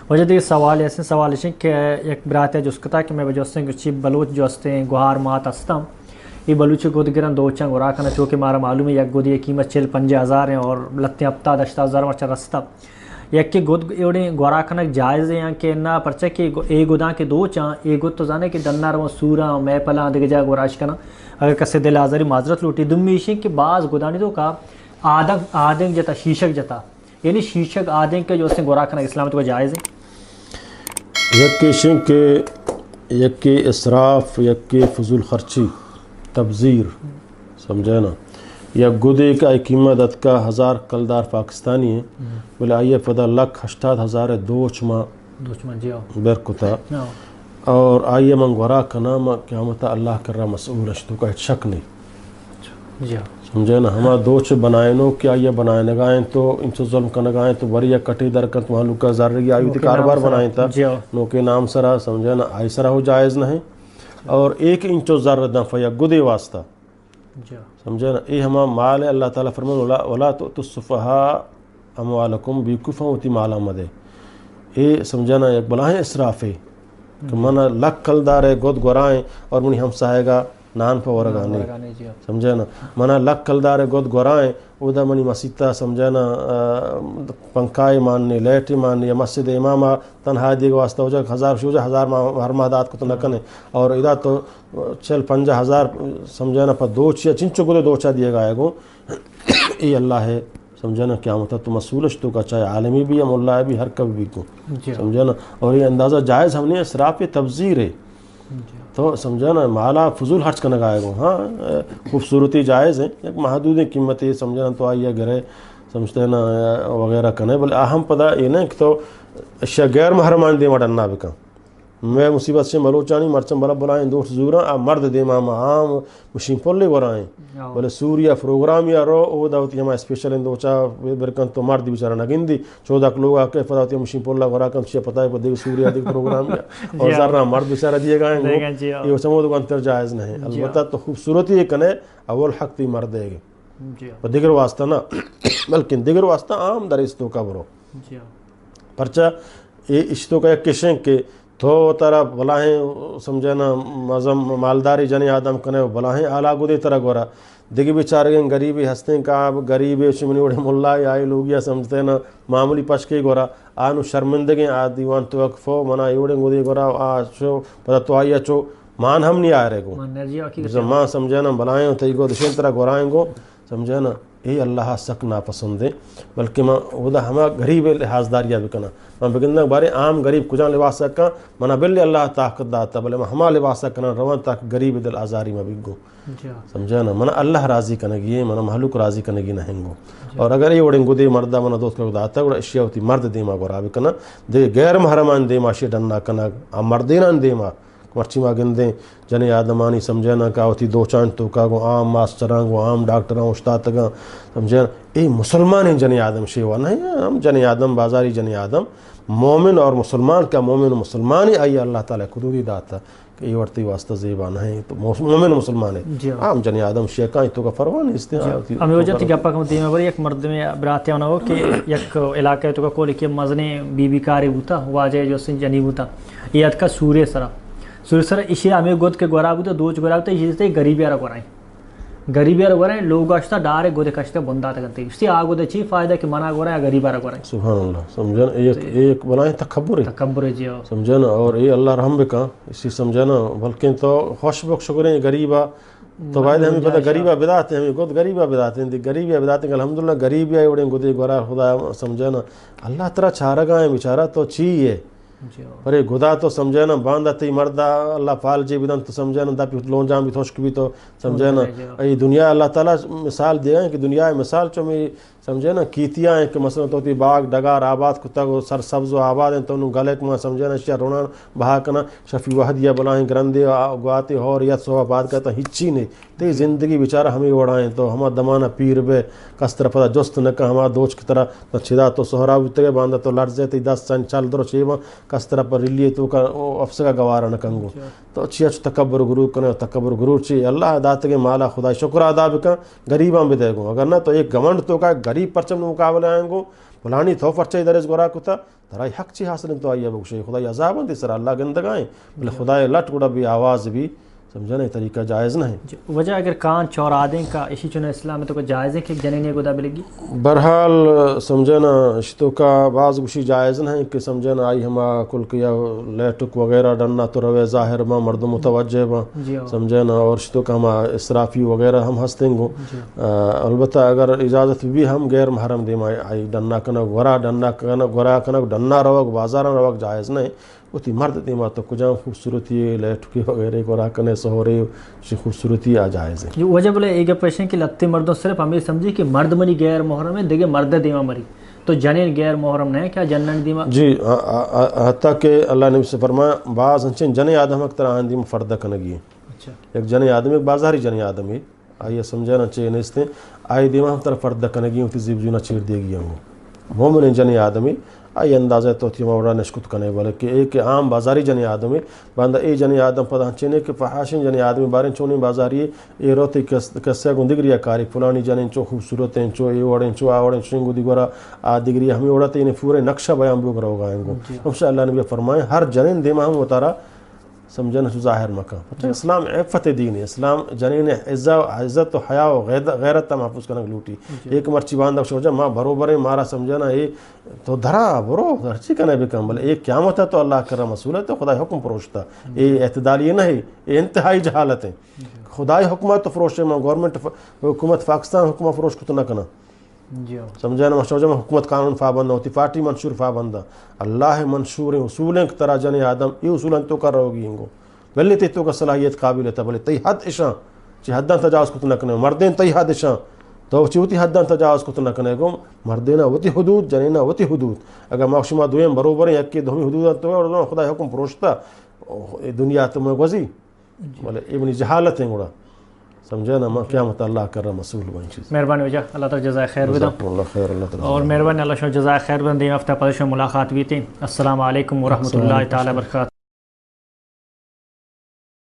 واجہ دگہ سوالے ہستیں، سوال اش انت کہ یک براتے ء جست کتا کہ مئے بجوستیں کہ چی بلوچ جو ہستیں گوہار مات ہستاں، اے بلوچی گد گرن دوچاں گورا کناں، چو کہ مارا معلوم ہے یک گدے ء قیمت چل پنجاہ ہزار ہیں اور لتیں ہپتاد ہشتاد ہزار مرچاں رستا۔ یکے گد ایوڑیں گورا کنگ جائز ہے یا کہ نہ؟ پرچہ کہ اے گداں کہ دوچاں، اے گد تو زانے کہ ڈنا رواں سوراں، محفلاں، دگہ جاہ گورا اش کناں۔ اگر کسے دل آزاری معذرت لوٹی۔ دومی ایشیں کہ باز گدانی توکا آدنگ، آدنگ جتا، شیشگ جتا۔ یعنی شیشگ آدینک ء جو استیں گورا کنگ اسلام ء توکا جائز انت؟ یک ایشیں کہ یکے اسراف، یکے فضول خرچی، تبذیر، سمجھے نا؟ یا گدے کہ آئی قیمت اتکا ہزار کلدار پاکستانی ہیں، بلے آئی ء پدا لکھ ہشتاد ہزار ء دوچ ما دوچ ما جی ہو۔ بر کتا۔ ہاں۔ اور آئی ء من گورا کناں، من قیامت ء اللہ کرا مسئول اش، توکا ہچ شک نہیں۔ جی ہاں۔ سمجھے نا؟ ہما دوچ بنائینو کہ آئی ء بنائینگا انت تو انچو ظلم کنگا انت تو وری یک کٹے در کنت مہلوک ء زرگی آئی وتی نوکے نام کاروبار سرا۔ بنائینتا۔ جی ہاں۔ نوکے نام سرا، سمجھے نا؟ آئی سرا ہو جائز نہیں۔ اور ایک انچو زر داں فیا گدے واسطہ۔ جی ہاں۔ سمجھے نا؟ اے ہما مال ہے، اللہ تعالیٰ فرمان: "ولا، ولا تؤتوا السفهاء اموالکم"، بیوقوفاں وتی مالاں مدے۔ اے سمجھے نا یک بلاہیں اسرافے کہ من لکھ کلدار ء گد گورائیں اور منی ہمساہگا نان پہ ورگا نان نہیں۔ ورگا نہیں، جی ہاں۔ سمجھے نا؟ من لکھ کلدار ء گد گورائیں، اودا منی مسیتا سمجھے نا، آ، پنکھا مان نے، لائٹ مان نے، یا مسجد امام تنہا دیگ واسطہ ہو جا ہزار شو جا ہزار ماہ، ہر ماہ دات کو تو نہ کنے۔ اور ادا تو چل پنجاہ ہزار سمجھے نا پہ دوچ یا چنچو گدے دوچا دیگا ہے گو۔ اے اللہ ہے، سمجھے نا، قیامت تو مسئول اش توکا، چاہے عالمی بھی یا ملا بھی، ہر کبھی بھی کو۔ جی۔ سمجھے نا؟ اور یہ اندازہ جائز ہم نہیں، اسراف تبذیر ہے۔ جی۔ تو سمجھے نا، مالا فضول خرچ کنگا ہے گو۔ ہاں، خوبصورتی جائز ہے، یک محدود قیمت ہے، سمجھے نا، تو آئیے گرے، سمجھتے نا، وغیرہ کنے، بلے اہم پدا یہ نہیں کہ تو اشیا غیر محرمان دیما ڈنا بکن۔ مئے مصیبت چہ بلوچانی مرچاں بلا بلائیں دوست زوراں، آ مرد دیما ما عام مشین پلے گورائیں۔ ہاں۔ بلے سوریا پروگرام یا رو، او دا وتی ہما اسپیشل اندوچا برکن تو مرد بیچارہ نہ گندی، چودہ لوگا کہ پدا وتی مشین پلا گورا کن، چیا پتہ ہے پہ دیگ سوریا دیگ پروگرام یا۔ اور جی ہاں۔ زرا مرد بیچارہ دیے گائیں گو۔ دیگا جی ہاں۔ یہ سمود گنتر جائز نہیں۔ جی ہاں۔ البتہ تو خوبصورتی یہ کنے، اول حق تی مرد ہے۔ جی ہاں۔ پہ دیگر واسطہ نہ، بلکن دیگر واسطہ عام در اس توکا برو۔ جی ہاں۔ پرچہ اے اشتو کا یک کشیں کہ تو ترا بلاہیں سمجھے نا مزن مالداری جنی آدم کنے و بلاہیں آلا گدے ترا گورا۔ دگہ بیچارگیں گریبے ہستیں کہ آ گریبے چہ منی وڑیں ملا یا آئی لوگیا سمجھتے نا معمولی پشکے گورا۔ آ نو شرمندگیں آ دیوان تو وقفو منا اے وڑیں گدے گورا آ چو پدا تو آئی چو مان ہم نہیں آ رہے گو۔ مان نہ جی، آ کی بزاں گشے؟ ما سمجھے نا بلاہیں تئی گو دشیں ترا گورائیں گو۔ سمجھے نا؟ اے اللہ ء سک ناپسندیں، بلکہ من اودا ہما غریب ء لحاظداری ء بکناں۔ من بگنداں بارے عام غریب کجام لباس ء کن، منا بلے اللہ ء طاقت داتا، بلے من ہما لباس ء کناں رواں تاکہ غریب ء دل آزاری مہ بیگو۔ جی ہاں۔ سمجھے نا؟ منا اللہ راضی کنگی ہے، منا مہلوک راضی کنگی نہ ہنگو۔ جی۔ اور اگر اے وڑیں گدے مردا منا دوست کو داتا، گڑا اشیا وتی مرد دیما گورا بکناں، دے غیر محرمان دیما اشیا ڈنا کنگ، آ مردینان دیما مرچی ما گندیں جنیں آدمانی سمجھنا کہ آ وتی دوچان توکا گوں عام ماسٹراں، گوں عام ڈاکٹراں اوشتاتگاں، سمجھنا اے مسلمانیں جنیں آدم شیوا نہ، ہم جنیں آدم، بازاری جنیں آدم، مومن اور مسلمان کا، مومن و مسلمانی آئی اللہ تعالی کدودی داتا کہ اے وڑتی واسطہ زیبا نہ ہے، تو مو-، مومن مسلمان ہے۔ جی ہاں۔ عام جنیں آدم شیکاں توکا پرواہ نیست ہے۔ جی ہاں۔ آ وتی ہمیں وجہ توکا تھی گپا کم دیما بر یک مردمے براتے آنا ہو کہ یک علاقہ توکا کول کہ مزنیں بی بی کارے بوتا، واجہ جو سن جنی بوتا۔ اے اتکا سورے سرا۔ سورے سرا ایشی ہمیں گد کہ گورا بوتا، دوچ گورا بوتا، ایشی تے غریبی را گورائیں۔ غریبی را گورائیں، لوگ اشتا ڈارے گد کشتے بندات گنتے۔ ایشی آ گد چی فائدہ کہ منا گورائیں، غریب را گورائیں۔ سبحان اللہ، سمجھن، ایک، تو ایک بلائیں تکبر ہے۔ تکبر ہے جی ہاں۔ سمجھن، اور اے اللہ رحم بکا، اسی سمجھنا، بلکن تو خوش بک شکریں غریبا، تو باید ہمیں پتہ غریبا بداتے، ہمیں گد غریبا بداتے، دی غریبا بداتے، الحمدللہ غریبی آئی وڑیں گدے گورا خدا سمجھنا۔ اللہ ترا چارگا ہے بیچارہ، تو چی ہے؟ جی ہاں۔ پرے گدا تو سمجھے نا، باندا تئی مردا اللہ پال جے بدن تو سمجھے نا، دا پیت لون جان بھی تھوشک بھی تو سمجھے نا۔ جی ہاں۔ اے دنیا اللہ تعالی مثال دیا ہے کہ دنیا مثال چو میں سمجھے نا، کیتیا ہیں کہ مثلاً تو تی باغ ڈگار آباد کتگ و سر سبز و آباد ہیں، تو نو گلک ما سمجھے نا، اشیا رونان بہا کنا، شفی وحد یا بلاہیں گرندے آ-، گواتے ہور یا سو آباد کرتا ہچی نہیں۔ تئی زندگی بیچارہ ہمے وڑا انت، تو ہما دمانا پیر بئے، کس ترا پدا جست نہ کن، ہما دوچ کہ ترا چدا تو سہرا بوتگئے، باندا تو لرزئے، تئی دست چن چل درو چیباں، کس ترا پہ ریلی توکا او افسگا گوارا نہ کنگو۔ اچھا۔ تو چیا چو تکبر و غرور کنئے، تکبر و غرور چی؟ اللہ داتگیں مالا خدای شکر ادا بکن، غریباں بدئے گوں، اگر نہ تو ایک گھمنڈ توکا غریب پرچم مقابلہ آئیں گوں، فلانی تو پرچہ درس گورا کتا، ترا حق چی حاصل انت تو آئی بگوشے؟ خدای عذاب انت سر، اللہ گندگائیں، بلے خدای لٹ گڑا بے آواز بی، سمجھنے طریقہ جائز نہیں۔ جی، وجہ اگر کان چور آدیں کا اشی چون اسلام تو کو جائز ہے کہ جنین گدا بلگی؟ بہرحال سمجھنا اشتو کا باز گوشی جائز نہیں کہ سمجھنا آئی ہما کل کیا لیٹک وغیرہ ڈننا تو روے ظاہر ما مردم متوجہ با۔ جی ہاں۔ سمجھنا اور اشتو کا ہما اسرافی وغیرہ ہم ہستیں گو۔ جی۔ آ، البتہ اگر اجازت بھی ہم غیر محرم دیما آئی ڈننا کنگ، گورا ڈننا کنگ، گورا کنگ، ڈننا روگ، بازاراں روگ جائز نہیں۔ وتی مرد دیما تو کجام خوبصورتی لیٹکی وغیرہ گورا کنے سہورے چی خوبصورتی آ جائز ہے۔ جی، وجہ بلے اے گپ اشیں کہ لتے مردم صرف ہمیں سمجھی کہ مرد منی غیر محرم ہے، دیگه مرد دیما مری۔ تو جنین غیر محرم نہیں کیا جنین دیما؟ جی، آ، آ، آ، حتیٰ کہ اللہ نبی سے فرمایا، بعض ہنچیں جنین آدم اکتر آن دیما پردہ کنگی ہے۔ اچھا۔ ایک جنین آدم، ایک بازاری جنین آدم ہے۔ آئی سمجھنا چے نیستیں، آئی دیما ہم ترا پردہ کنگی، وتی زیب زینا چیر دیگی ہم۔ مومن جنی آدمی، آئی اندازہ تو تیما وڑا نشکت کنے، بلکہ ایک عام بازاری جنی آدمی، بندہ اے جنی آدم پدا ہنچینے کہ فحاشیں جنی آدمی باریں چونیں بازاری اے روتے کس-، کسے گوں دگری کاری، فلانی جنین چو خوبصورت ہیں، چو اے وڑیں، چو آ وڑیں، چو گو دیگورا آ دگری ہمیں وڑا تے انہیں پورے نقشہ بیان بوگ روگا ہیں گو۔ جی۔ ہمشہ اللہ نبی فرمائے، ہر جنین دیما ہم وتارا سمجھنا چو ظاہر مکن۔ پرچہ اسلام عفت دین ہے، اسلام جنین عزت، عزت و حیا و غید-، غیرت تا محفوظ کنگ لوٹی۔ جی۔ ایک مرچی باندا شوجا ما بروبریں، مارا سمجھنا اے تو درا برو، ہرچی کنے بکن، بلے اے قیامت ہے تو اللہ کرا مسئول ہے، تو خدای حکم پروشتا۔ اے اعتدالی نہیں، اے انتہائی جہالت ہے۔ جی۔ خدای حکمت تو فروشے، ما گورنمنٹ ف-، حکومت پاکستان حکومت فروش کت نہ کنا۔ جی ہو۔ سمجھا نا، ماشاءاللہ، حکومت قانون پابند ہوتی، پارٹی منشور پابند۔ اللہ منشور اصول ہیں کہ ترا جن آدم، یہ اصول ہیں تو کر رہو گی انگو۔ بلے تے تو کا صلاحیت قابل ہے، بلے تئی حد اشاں، چی حداں تجاوز کت نہ کنے، مردین تئی حد اشاں، تو چی وتی حداں تجاوز کت نہ کنے گو، مردین وتی حدود، جنین وتی حدود۔ اگر ما شما دویم بروبر ہیں، یکی دومی حدود تو خدا حکم پروشتا، اے دنیا تو میں گوزی۔ جی۔ بلے اے منی جہالت ہیں گڑا۔ سمجھے نا، ما قیامت اللہ کر رہا مسئول بن چیز۔ مہربانی وجہ، اللہ تعالی جزائے خیر بدا۔ جزاکم اللہ خیر، اللہ تعالی اور جزائے مہربانی، اللہ شما جزائے خیر بدا۔ دیم ہفتہ پدشم ملاقات بیتی۔ السلام علیکم ورحمۃ اللہ تعالی وبرکاتہ۔